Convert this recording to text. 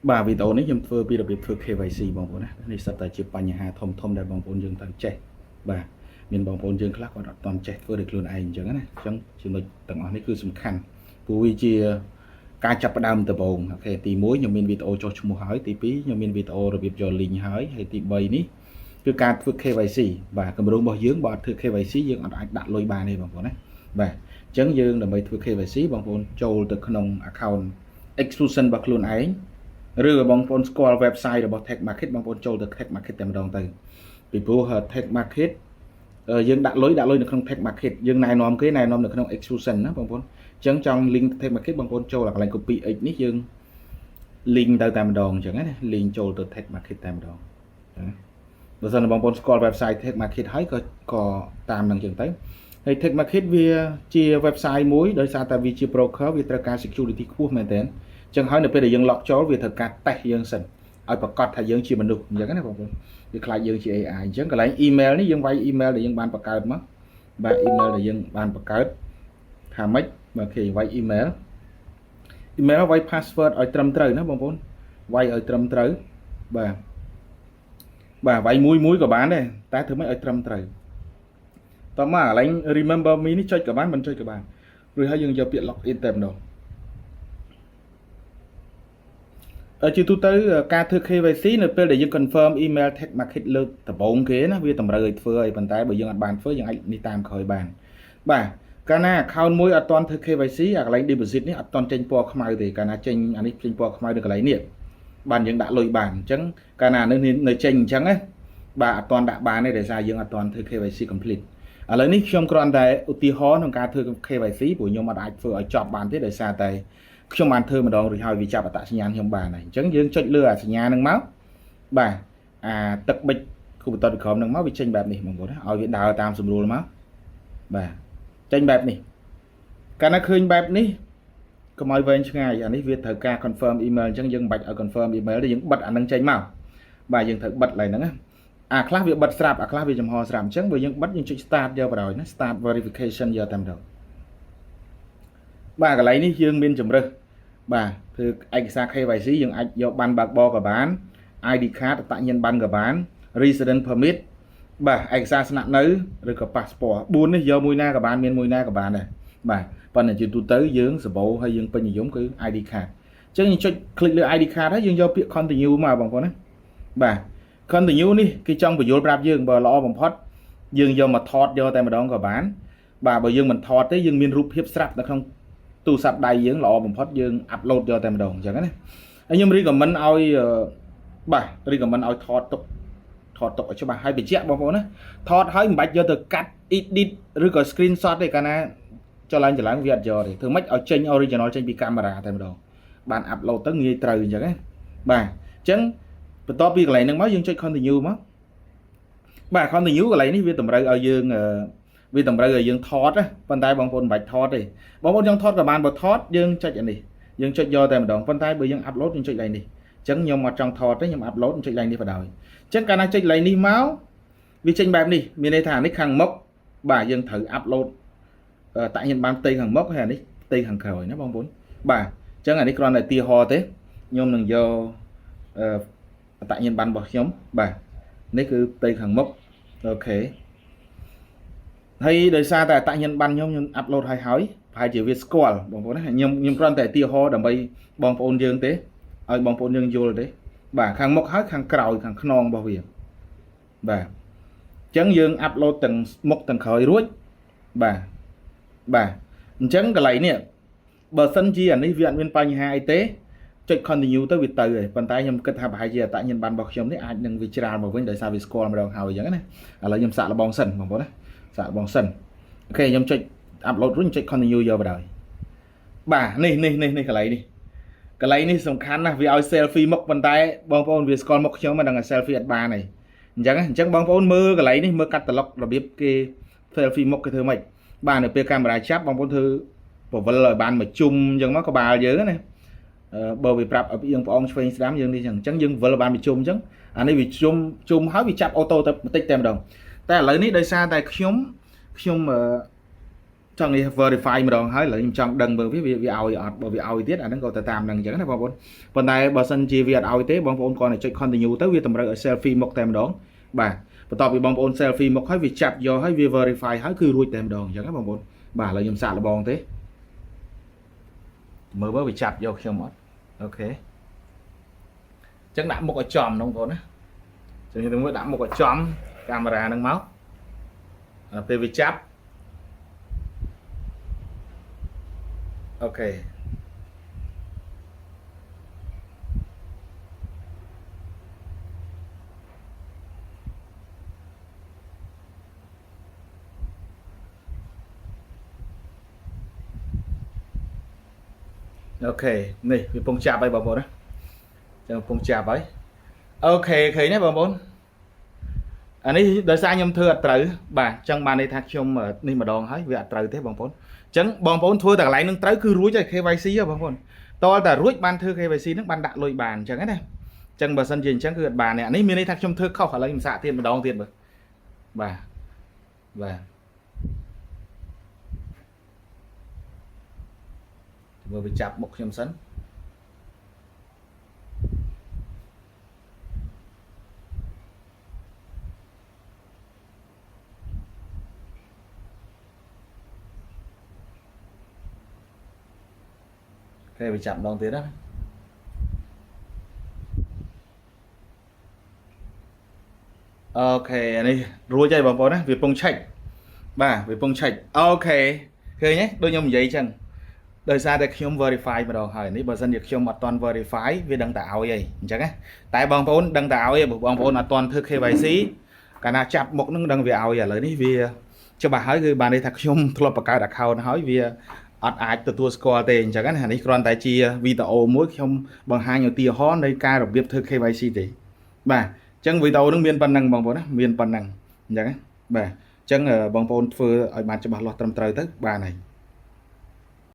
បាទវីដេអូនេះខ្ញុំធ្វើពីរបៀបធ្វើ KYC បងប្អូនណានេះសិតតែជាបញ្ហាធំធំដែលបងប្អូនយើងត្រូវចេះបាទមានបងប្អូនយើងខ្លះគាត់អត់ទាន់ចេះធ្វើដោយខ្លួនឯងអញ្ចឹងណាអញ្ចឹងចំណុចទាំងអស់នេះគឺសំខាន់ព្រោះវាជាការចាប់ផ្ដើមដំបូង OK ទី1ខ្ញុំមានវីដេអូចុះឈ្មោះហើយទី2ខ្ញុំមានវីដេអូរបៀបយក link ហើយហើយទី3នេះគឺការធ្វើ KYC បាទគម្រោងរបស់យើងបើអត់ធ្វើ KYC យើងអត់អាចដាក់លុយបានទេបងប្អូនណាបាទអញ្ចឹងយើងដើម្បីធ្វើ KYC បងប្អូនចូលទៅក្នុង account Xfusion របស់ខ្លួនឯង ឬក៏បងប្អូនស្គាល់ website របស់ Tech Market បងប្អូនចូលទៅ Tech Market តែម្ដងទៅពីព្រោះ Tech Market យើងដាក់លុយដាក់លុយនៅក្នុង Tech Market យើងណែនាំគេណែនាំនៅក្នុង Xfusion ណាបងប្អូនអញ្ចឹងចង់ link Tech Market បងប្អូនចូលកន្លែង copy X នេះយើង link ទៅតែម្ដងអញ្ចឹងណា link ចូលទៅ Tech Market តែម្ដងណាបើសិនបងប្អូនស្គាល់ website Tech Market ហើយក៏ក៏តាមនឹងអញ្ចឹងទៅហើយ Tech Market វាជា website មួយដោយសារតែវាជា broker វាត្រូវការ security ខ្ពស់មែនទែនចឹងហើយនៅពេលដែលយើង log ចូលវាត្រូវការតេស្តយើងសិនឲ្យប្រកាសថាយើងជាមនុស្សអញ្ចឹងណាបងប្អូនវាខ្លាចយើងជា AI អញ្ចឹងកន្លែង email នេះយើងវាយ email ដែលយើងបានបង្កើតមកបាទ email ដែលយើងបានបង្កើតថាម៉េចបាទគេវាយ email email វាយ password ឲ្យត្រឹមត្រូវណាបងប្អូនវាយឲ្យត្រឹមត្រូវបាទបាទវាយមួយមួយក៏បានដែរតែធ្វើម៉េចឲ្យត្រឹមត្រូវតោះមកកន្លែង remember me នេះចុចក៏បានមិនចុចក៏បានរួចហើយយើងយកពាក្យ log in តែម្ដងជាទូទៅការធ្វើ KYC នៅពេលដែលយើង confirm email Tech Market លើកដំបូងគេណាវាតម្រូវឲ្យធ្វើហើយប៉ុន្តែបើយើងអត់បានធ្វើយើងអាចនេះតាមក្រោយបានបាទកាលណា account មួយអត់ទាន់ធ្វើ KYC អាកន្លែង deposit នេះអត់ទាន់ចេញពណ៌ខ្មៅទេកាលណាចេញអានេះចេញពណ៌ខ្មៅនៅកន្លែងនេះបានយើងដាក់លុយបានអញ្ចឹងកាលណានេះនៅចេញអញ្ចឹងណាបាទអត់ទាន់ដាក់បានទេដោយសារយើងអត់ទាន់ធ្វើ KYC complete ឥឡូវនេះខ្ញុំគ្រាន់តែឧទាហរណ៍ក្នុងការធ្វើ KYC ព្រោះខ្ញុំអត់អាចធ្វើឲ្យចប់បានទេដោយសារតែខ្ញុំបានធ្វើម្ដងរួចហើយវាចាប់អត្តសញ្ញាណខ្ញុំបានហើយអញ្ចឹងយើងចុចលើអាសញ្ញាហ្នឹងមកបាទអាទឹកប៊ិចគូបន្ទាត់ពីក្រោមហ្នឹងមកវាចេញបែបនេះបងប្អូនណាឲ្យវាដើរតាមស្រួលមកបាទចេញបែបនេះកាលណាឃើញបែបនេះកុំឲ្យវែងឆ្ងាយអានេះវាត្រូវការ confirm email អញ្ចឹងយើងមិនបាច់ឲ្យ confirm email ទេយើងបិទអាហ្នឹងចេញមកបាទយើងត្រូវបិទឡើងហ្នឹងណាអាខ្លះវាបិទស្រាប់អាខ្លះវាចំហស្រាប់អញ្ចឹងបើយើងបិទយើងចុច start យកបណ្ដោយណា start verification យកតែម្ដងបាទកន្លែងនេះយើងមានជំរើសបាទធ្វើឯកសារ KYC យើងអាចយកបានបើកបរក៏បាន ID card អត្តសញ្ញាណប័ណ្ណក៏បាន resident permit បាទឯកសារស្នាក់នៅឬក៏ passport 4នេះយកមួយណាក៏បានមានមួយណាក៏បានដែរបាទប៉ុន្តែជាទូទៅយើងសម្បូរហើយយើងពេញនិយមគឺ ID card អញ្ចឹងយើងចុច click លើ ID card ហើយយើងយកពាក្យ continue មកបងប្អូនណាបាទ continue នេះគេចង់បញ្យល់ប្រាប់យើងបើល្អបំផុតយើងយកមកថតយកតែម្ដងក៏បានបាទបើយើងមិនថតទេយើងមានរូបភាពស្រាប់នៅក្នុងទូរស័ព្ទដៃយើងល្អបំផុតយើង upload យកតែម្ដងអញ្ចឹងណាហើយខ្ញុំ recommend ឲ្យបាទ recommend ឲ្យថតទុកថតទុកឲ្យច្បាស់ហើយបញ្ជាក់បងប្អូនណាថតហើយមិនបាច់យកទៅកាត់ edit ឬក៏ screenshot ទេកាលណាចឡើងចឡើងវាអត់យកទេធ្វើម៉េចឲ្យចេញ original ចេញពីកាមេរ៉ាតែម្ដងបាន upload ទៅងាយត្រូវអញ្ចឹងណាបាទអញ្ចឹងបន្ទាប់ពីកន្លែងហ្នឹងមកយើងចុច continue មកបាទ continue កន្លែងនេះវាតម្រូវឲ្យយើងវាតម្រូវឲ្យយើងថតណាប៉ុន្តែបងប្អូនមិនបាច់ថតទេបងប្អូនចង់ថតក៏បានបើថតយើងចុចអានេះយើងចុចយកតែម្ដងប៉ុន្តែបើយើង upload យើងចុចកន្លែងនេះអញ្ចឹងខ្ញុំអត់ចង់ថតទេខ្ញុំ upload ចុចកន្លែងនេះបណ្ដោយអញ្ចឹងកាលណាចុចកន្លែងនេះមកវាចេញបែបនេះមានន័យថានេះខាងមុខបាទយើងត្រូវ upload តាក់ញ៉ាំបានផ្ទៃខាងមុខហើយអានេះផ្ទៃខាងក្រោយណាបងប្អូនបាទអញ្ចឹងអានេះគ្រាន់តែទីហោទេខ្ញុំនឹងយកអត្តញ្ញាណប័ណ្ណរបស់ខ្ញុំបាទនេះគឺផ្ទៃខាងមុខ OK ហើយដោយសារតែអត្តញ្ញាណប័ណ្ណខ្ញុំខ្ញុំ upload ហើយហើយប្រហែលជាវាស្គាល់បងប្អូនណាខ្ញុំខ្ញុំគ្រាន់តែឧទាហរណ៍ដើម្បីបងប្អូនយើងទេឲ្យបងប្អូនយើងយល់ទេបាទខាងមុខហើយខាងក្រោយខាងខ្នងរបស់វាបាទអញ្ចឹងយើង upload ទាំងមុខទាំងក្រោយរួចបាទបាទអញ្ចឹងកន្លែងនេះបើសិនជាអានេះវាអត់មានបញ្ហាអីទេចុច continue ទៅវាទៅហើយប៉ុន្តែខ្ញុំគិតថាប្រហែលជាអត្តញ្ញាណប័ណ្ណរបស់ខ្ញុំនេះអាចនឹងវាច្រាលមកវិញដោយសារវាស្គាល់ម្ដងហើយអញ្ចឹងណាឥឡូវខ្ញុំសាកល្បងសិនបងប្អូនណាសាកល្បងសិន OK ខ្ញុំចុច upload រួចចុច continue យកបណ្ដោយបាទនេះនេះនេះនេះកន្លែងនេះកន្លែងនេះសំខាន់ណាស់វាឲ្យ selfie មុខប៉ុន្តែបងប្អូនវាស្គាល់មុខខ្ញុំមិនដឹងថា selfie អត់បានទេអញ្ចឹងអញ្ចឹងបងប្អូនមើលកន្លែងនេះមើលកាតាឡុករបៀបគេ selfie មុខគេធ្វើម៉េចបាទនៅពេលកាមេរ៉ាចាប់បងប្អូនធ្វើពវលឲ្យបានមួយជុំអញ្ចឹងមកក្បាលយើងណាបើវាប្រាប់ឲ្យផ្អៀងផ្អងឆ្វេងស្ដាំយើងនេះអញ្ចឹងអញ្ចឹងយើងវិលបានមួយជុំអញ្ចឹងអានេះវាជុំជុំហើយវាចាប់ auto ទៅបន្តិចតែម្ដងតែឥឡូវនេះដោយសារតែខ្ញុំខ្ញុំ ចង់នេះ verify ម្ដងហើយឥឡូវខ្ញុំចង់ដឹងមើលវាវាឲ្យអត់បើវាឲ្យទៀតអាហ្នឹងក៏ទៅតាមហ្នឹងអញ្ចឹងណាបងប្អូនប៉ុន្តែបើសិនជាវាអត់ឲ្យទេបងប្អូនគ្រាន់តែចុច continue ទៅវាតម្រូវឲ្យ selfie មុខតែម្ដងបាទបន្ទាប់ពីបងប្អូន selfie មុខហើយវាចាប់យកហើយវា verify ហើយគឺរួចតែម្ដងអញ្ចឹងណាបងប្អូនបាទឥឡូវខ្ញុំសាកល្បងទេមើលមើលវាចាប់យកខ្ញុំអត់ OK អញ្ចឹងដាក់មុខឲ្យចំហ្នឹងបងប្អូនណាចឹងទៅមើលដាក់មុខឲ្យចំកាមេរ៉ាហ្នឹងមកដល់ពេលវាចាប់ OK OK នេះវាពងចាប់ហើយបងប្អូនណាចឹងពងចាប់ហើយ OK ឃើញទេបងប្អូនអានេះដោយសារខ្ញុំធ្វើអត់ត្រូវបាទចឹងបានន័យថាខ្ញុំនេះម្ដងហើយវាអត់ត្រូវទេបងប្អូនចឹងបងប្អូនធ្វើតែកន្លែងនឹងត្រូវគឺរួចហើយ KYC ហ៎បងប្អូនតើតែរួចបានធ្វើ KYC នឹងបានដាក់លុយបានអញ្ចឹងណាចឹងបើសិនជាអញ្ចឹងគឺអត់បានទេអានេះមានន័យថាខ្ញុំធ្វើខុសឥឡូវខ្ញុំសាកទៀតម្ដងទៀតមើលបាទបាទមើលវាចាប់មុខខ្ញុំសិន គេវាចាប់ម្ដងទៀតណា OK អានេះរួចហើយបងប្អូនណាវាពងឆែកបាទវាពងឆែក OK ឃើញទេដូចខ្ញុំនិយាយចឹងដោយសារតែខ្ញុំ verify ម្ដងហើយនេះបើសិនជាខ្ញុំអត់ទាន់ verify វាដឹងតែឲ្យហីអញ្ចឹងណាតែបងប្អូនដឹងតែឲ្យបើបងប្អូនអត់ទាន់ធ្វើ KYC កាលណាចាប់មុខនឹងដឹងវាឲ្យឥឡូវនេះវាច្បាស់ហើយគឺបានន័យថាខ្ញុំធ្លាប់បង្កើត account ហើយវាអត់អាចទទួលស្គាល់ទេអញ្ចឹងណានេះគ្រាន់តែជាវីដេអូមួយខ្ញុំបង្ហាញឧទាហរណ៍នៃការរបៀបធ្វើ KYC ទេបាទអញ្ចឹងវីដេអូនឹងមានប៉ុណ្ណឹងបងប្អូនណាមានប៉ុណ្ណឹងអញ្ចឹងណាបាទអញ្ចឹងបងប្អូនធ្វើឲ្យបានច្បាស់លាស់ត្រឹមត្រូវទៅបានហើយ។